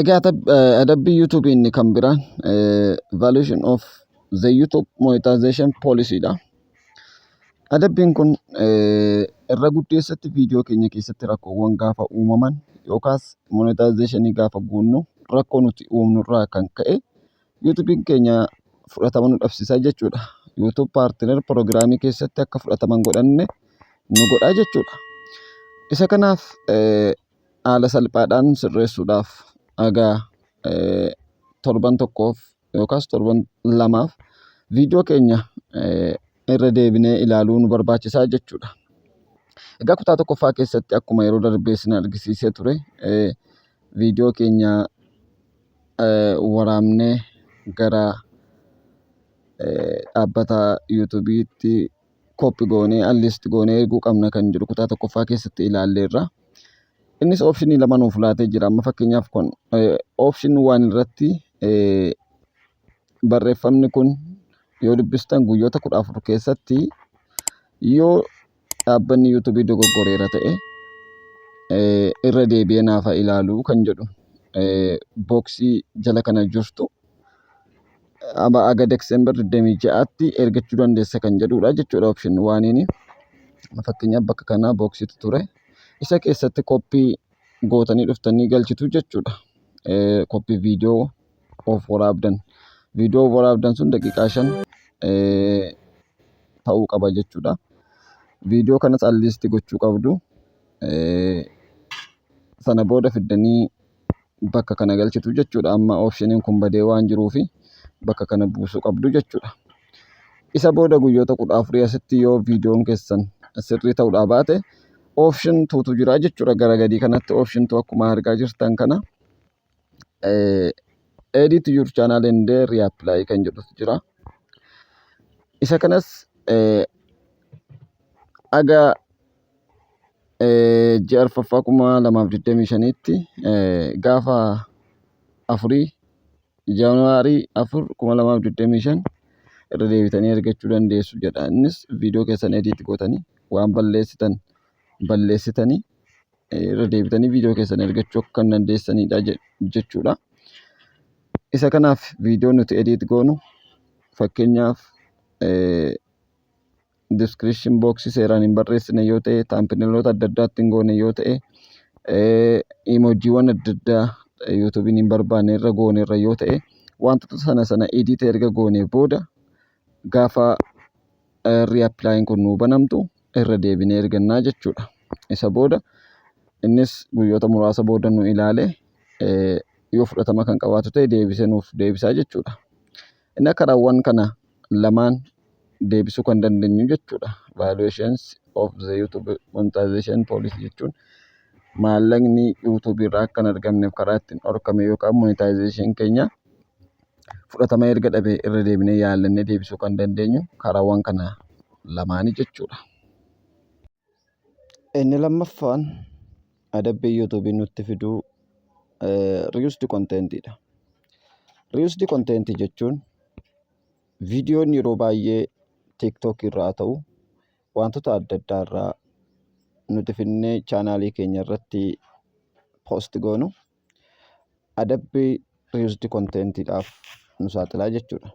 Egaa adabbii YouTubeii inni kan biraan violation of the YouTube monetization policy dha. Adabbiin kun irra guddeessatti viidiyoo keenya keessatti rakkoowwan gaafa uumaman yookaas monetizationii gaafa guunnu rakkoo nuti uumnu irraa kan ka'e YouTubeiin keenya fudhatama nu dhabsiisaa jechuudha. YouTube Partner Programii keessatti akka fudhatama hin godhanne nu godhaa jechuudha. Isa kanaaf haala salphaadhaan sirreessuudhaaf haga torban tokkoof yookaas torban 2f viidiyoo keenya irra deebinee ilaaluu nu barbaachisaa jechuudha. Egaa kutaa tokkoffaa keessatti akkuma yeroo darbee isin argisiisee ture, viidiyoo keenya waraabnee gara dhaabbata YouTubeiitti copy goonee, unlist goonee erguu qabna kan jedhu kutaa tokkoffaa keessatti ilaalleerra. Innis optionii lama nuuf laatee jira. Amma fakkeenyaaf kun option waan irratti barreeffamni kun yoo dubbistan, guyyoota 14 keessatti yoo dhaabbanni YouTubeii dogoggoreera ta'e irra deebi'ee naaf ilaaluu kan jedhu boxii jala kana jirtu haga December 26tti ergachuu dandeessa kan jedhudha jechuudha option oneiini. Fakkeenyaaf bakka kanaa boxiitu ture. Isa keessatti copy gootanii dhuftanii galchitu jechuudha. Copy viidiyoo of waraabdan. Viidiyoo of waraabdan sun daqiiqaa 5 ta'uu qaba jechuudha. Viidiyoo kanas unlist gochuu qabdu. Sana booda fiddanii bakka kana galchitu jechuudha. Amma optioniin kun badee waan jiruufi bakka kana buusuu qabdu jechuudha. Isa booda guyyoota 14 asitti yoo viidiyoon keessan sirrii ta'uudhaa baate, option twotu jira jechuudha. Gara gadii kanatti option two akkuma argaa jirtan kana edit your channel and reapply kan jedhutu jira. Isa kanas haga ji'a arfaffaa 2025tti, gaafa 4, January 4, 2025 irra deebitanii argachuu dandeessu jedha. Innis viidiyoo keessan edit gootanii, waan balleessitan balleessitanii, irra deebitanii viidiyoo keessan argachuu akka kan dandeessanidha jechuudha. Isa kanaaf viidiyoo nuti edit goonu, fakkeenyaaf description boxii seeraan hin barreessine yoo ta'e, thumbnailoota adda addaatti hin goone yoo ta'e, emojiiwwan adda addaa YouTubeiin hin barbaanne irra goone irra yoo ta'e, wantoota sana sana edit erga goone booda gaafa reapplyin kun nuu banamtu irra deebinee ergannaa jechuudha. Isa booda innis guyyoota muraasa booda nu ilaalee yoo fudhatama kan qabaatu ta'e deebisee nuuf deebisaa jechuudha. Inni karaawwan kana lamaan deebisuu kan dandeenyu jechuudha. Violations of the YouTube monetization policy jechuun maallaqni YouTube irraa akka hin argamneef karaa ittiin dhorkame yookaan monetization keenya fudhatama erga dhabe irra deebinee yaallannee deebisuu kan dandeenyu karaawwan kana lamaanii jechuudha. Inni lammaffaan adabbii YouTubeiin nutti fiduu reused contentidha. Reused content jechuun viidiyoon yeroo baay'ee TikTok irraa haa ta'u, wantoota adda addaa irraa nuti finnee channelii keenya irratti post goonu adabbii reused contentiidhaaf nu saaxilaa jechuudha.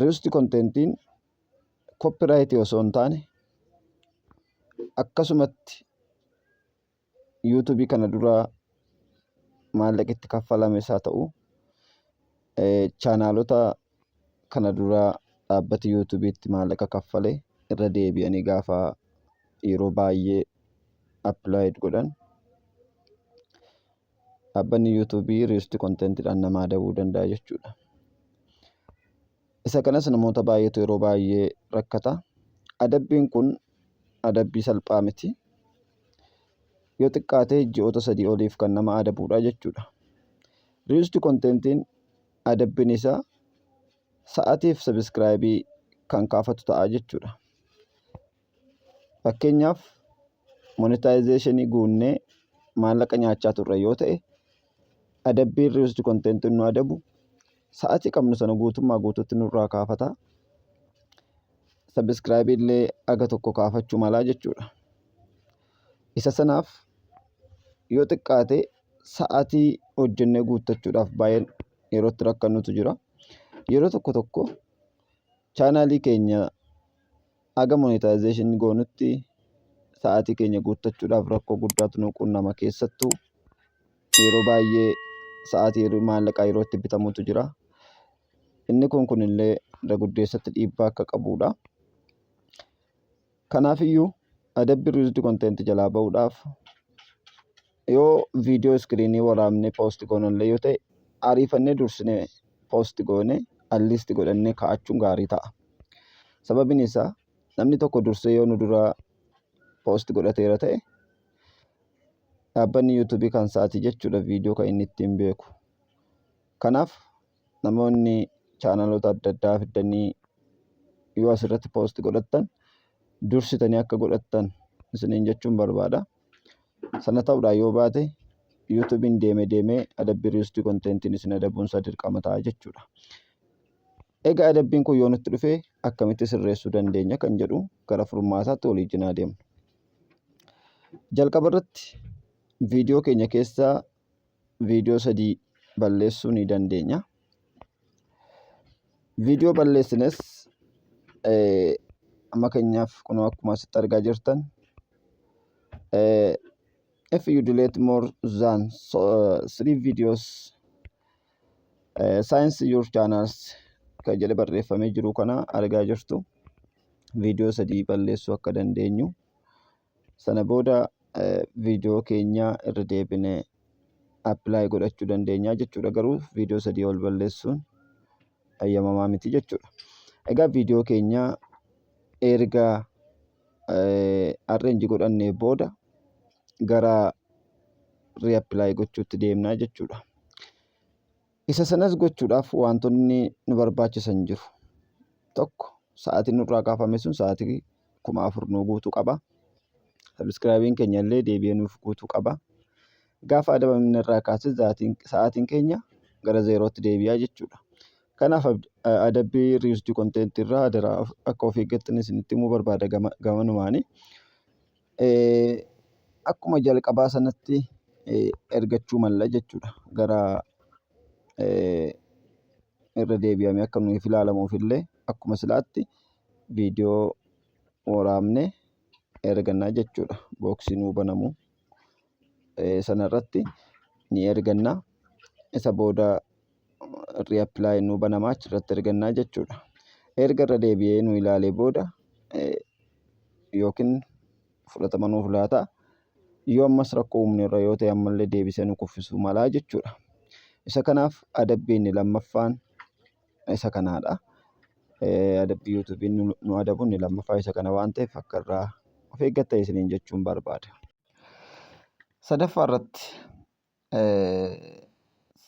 Reused contentiin copyrightii osoo hin taane akkasumatti YouTubeii kana dura maallaqa itti kaffalames haa ta'u, channelota kana dura dhaabbata YouTubeiitti maallaqa kaffale irra deebi'anii gaafa yeroo baay'ee upload godhan dhaabbanni YouTubeii reused contentiidhaan nama adabuu danda'a jechuudha. Isa kanas namoota baay'eetu yeroo baay'ee rakkata. Adabbiin kun adabbii salphaa miti. Yoo xiqqaate ji'oota 3 oliif kan nama adabudha jechuudha. Reused contentiin adabbiin isaa sa'aatiif subscribeii kan kaafatu ta'a jechuudha. Fakkeenyaaf monetizationii guunnee maallaqa nyaachaa turre yoo ta'e, adabbiin reused contentiin nu adabu sa'atii qabnu sana guutummaa guutuutti nurraa kaafata. Subscribeii illee aga tokko kaafachuu malaa jechuudha. Isa sanaaf yoo xiqqaate Sa'aatii hojjennee guuttachuudhaaf baay'ee yeroo itti rakkannutu jira. Yeroo tokko tokko chaanaalii keenya haga monetization goonutti sa'aatii keenya guuttachuudhaaf rakkoo guddaatu nu qunnama. Keessattuu yeroo baay'ee sa'aatii maallaqaa yeroo itti bitamutu jira. Inni kun kunillee irra guddeessatti dhiibbaa akka qabudha. Kanaafiyyuu adabbii reused content jalaa ba'uudhaaf yoo viidiyoo screenii waraabnee post goonallee yoo ta'e, ariifannee dursinee post goone at least godhannee kaa'achuun gaarii ta'a. Sababiin isaa, namni tokko dursee yoo nu duraa post godhateera ta'e, dhaabbanni YouTubeii kan sa'aatii jechuudha viidiyoo kan inni ittiin beeku. Kanaaf namoonni chaanaloota adda addaa fiddanii yoo asirratti post godhattan, dursitanii akka godhattan isiniin jechuun barbaada. Sana ta'uudhaan yoo baate, YouTubeiin deemee deemee adabbii reused contentiin isin adabuun isaa dirqama ta'a jechuudha. Egaa adabbiin kun yoo nutti dhufe akkamitti sirreessuu dandeenya kan jedhu gara furmaataatti walii wajjin haa deemnu. Jalqaba irratti viidiyoo keenya keessaa viidiyoo sadii balleessuu ni dandeenya. Viidiyoo balleessines amma keenyaaf kunoo akkuma asitti argaa jirtan, "If you delete more than three videos since your channels" kan jedhe barreeffamee jiru kana argaa jirtu. Viidiyoo sadii balleessuu akka dandeenyu, sana booda viidiyoo keenya irra deebinee apply godhachuu dandeenya jechuudha. Garuu viidiyoo sadii ol balleessuun eeyyamamaa miti jechuudha. Egaa viidiyoo keenya erga arrange godhannee booda gara reapply gochuutti deemnaa jechuudha. Isa sanas gochuudhaaf wantoonni nu barbaachisan jiru. Tokko, sa'aatiin nurraa kaafame sun sa'aatii 4000 nuu guutuu qaba. Subscribeiin keenya illee deebi'ee nuuf guutuu qaba. Gaafa adabamne irraa kaasee sa'aatiin keenya gara zeerootti deebi'aa jechuudha. Kanaaf adabbii reused contentii irraa adaraa akka of eeggattan isinitti himuu barbaada gamanumaani. Akkuma jalqabaa sanatti ergachuu malla jechuudha. Gara irra deebi'amee akka nuuf ilaalamuuf illee akkuma silaatti viidiyoo waraabnee ergannaa jechuudha. Boxii nuu banamu sanarratti ni ergannaa. Isa booda reapply nuu banamaa, achirratti ergannaa jechuudha. Erga irra deebi'ee nu ilaalee booda yookiin fudhatama nuuf laata. Yoo ammas rakkoo uumne irra yoo ta'e, ammallee deebisee nu kuffisuu malaa jechuudha. Isa kanaaf adabbii inni lammaffaan isa kanaadha. Adabbii YouTubeiin nu adabu inni lammaffaa isa kana waan ta'eef, akka irraa of eeggattan isiniin jechuun barbaada. Sadaffaa irratti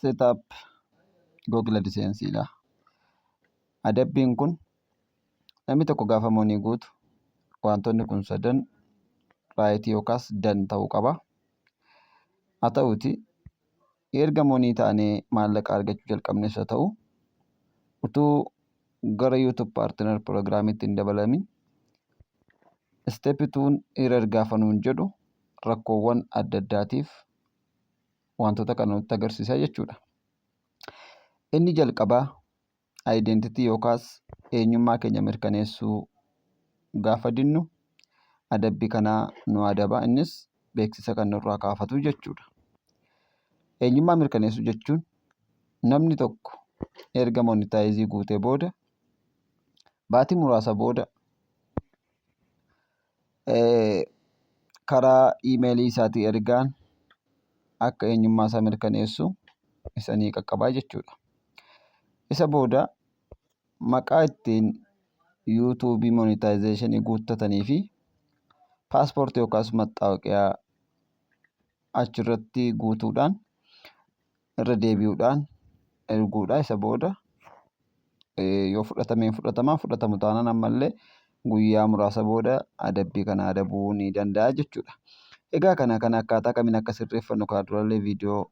setup Google AdSenseedha. Adabbiin kun namni tokko gaafa money guutu wantoonni kun sadan right yookaas done ta'uu qaba. Haa ta'uuti, erga money taanee maallaqa argachuu jalqabnes haa ta'u, utuu gara YouTube Partner Programiitti hin dabalamin, step twon error gaafa nuun jedhu rakkoowwan adda addaatiif wantoota kana nutti agarsiisa jechuudha. Inni jalqabaa identity yookaas eenyummaa keenya mirkaneessuu gaafa dinnu adabbii kanaa nu adaba. Innis beeksisa kan nurraa kaafatu jechuudha. Eenyummaa mirkaneessuu jechuun namni tokko erga monetize guutee booda baatii muraasa booda karaa emailii isaatii ergaan akka eenyummaa isaa mirkaneessu isa ni qaqqabaa jechuudha. Isa booda maqaa ittiin YouTubeii monetizationii guuttatanii fi paaspoortii yookaas mattaawoqiyaa achirratti guutuudhaan irra deebi'uudhaan erguudha. Isa booda yoo fudhatame fudhatama, fudhatamu taanaan ammallee guyyaa muraasa booda adabbii kana adabuu ni danda'a jechuudha. Egaa kana akkaataa kamiin akka sirreeffannu kana durallee viidiyoo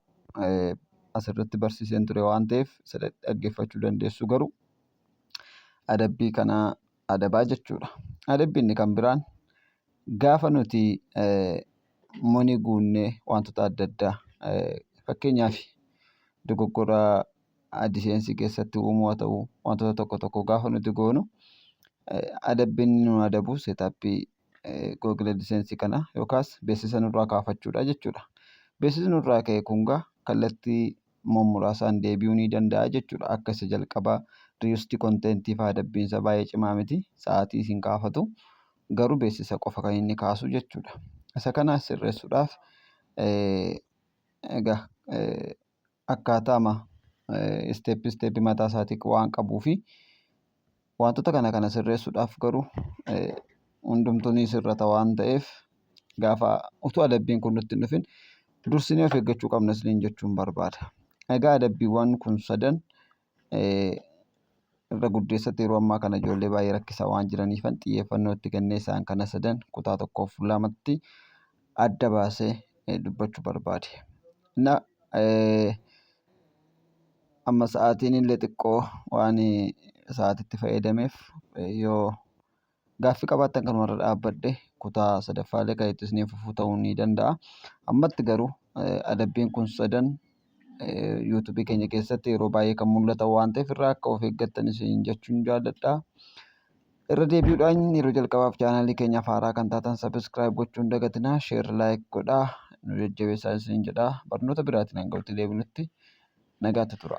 asirratti barsiiseen ture waan ta'eef, isa dhaggeeffachuu dandeessu. Garuu adabbii kana adabaa jechuudha. Adabbii inni kan biraan gaafa nuti money guunnee wantoota adda addaa Fakkeenyaaf, dogoggora AdSense keessatti uumuu haa ta'u, wantoota tokko tokko gaafa nuti goonu, adabbiin nu adabu setup Google AdSense kana yookaas beeksisa nurraa kaafachuudha jechuudha. Beeksisni nurraa ka'e kun gaa kallattii muraasaan deebi'uu ni danda'a jechuudha. Akka isa jalqabaa reused content fa'aa adabbiin isaa baay'ee cimaa miti. Sa'aatii isin kaafatu, garuu beeksisa qofa kan inni kaasu jechuudha. Isa kana sirreessuudhaaf egaa akkaataama step step mataa isaatii waan qabuu fi wantoota kana kana sirreessuudhaaf garuu hundumtuu ni sirrata waan ta'eef, gaafa utuu adabbiin kun nutti hin dhufin dursinee of eeggachuu qabna isiniin jechuun barbaada. Egaa adabbiiwwan kun sadan irra guddeessatti yeroo ammaa kana ijoollee baay'ee rakkisaa waan jiraniifan xiyyeeffannoo itti kennee isaan kana sadan kutaa tokkoof lamatti adda baasee dubbachuu barbaade. Na amma sa'aatiin illee xiqqoo waan sa'aatitti fayyadameef, yoo gaaffii qabaattan kanumarra dhaabbadhe kutaa sadaffaalee kan itti isiniif fufuu ta'uu ni danda'a. Ammatti garuu adabbiin kun sadan YouTube keenya keessatti yeroo baay'ee kan mul'atan waan ta'eef, irraa akka of eeggattan isin jechuun jaalladha. Irra deebi'uudhaan, yeroo jalqabaaf chaanaalii keenyaaf haaraa kan taatan subscribe gochuun dagatinaa, share, like godhaa, nu jajjabeessaa isin jedha. Barnoota biraatiin hanga walitti deebinutti nagaatti tura.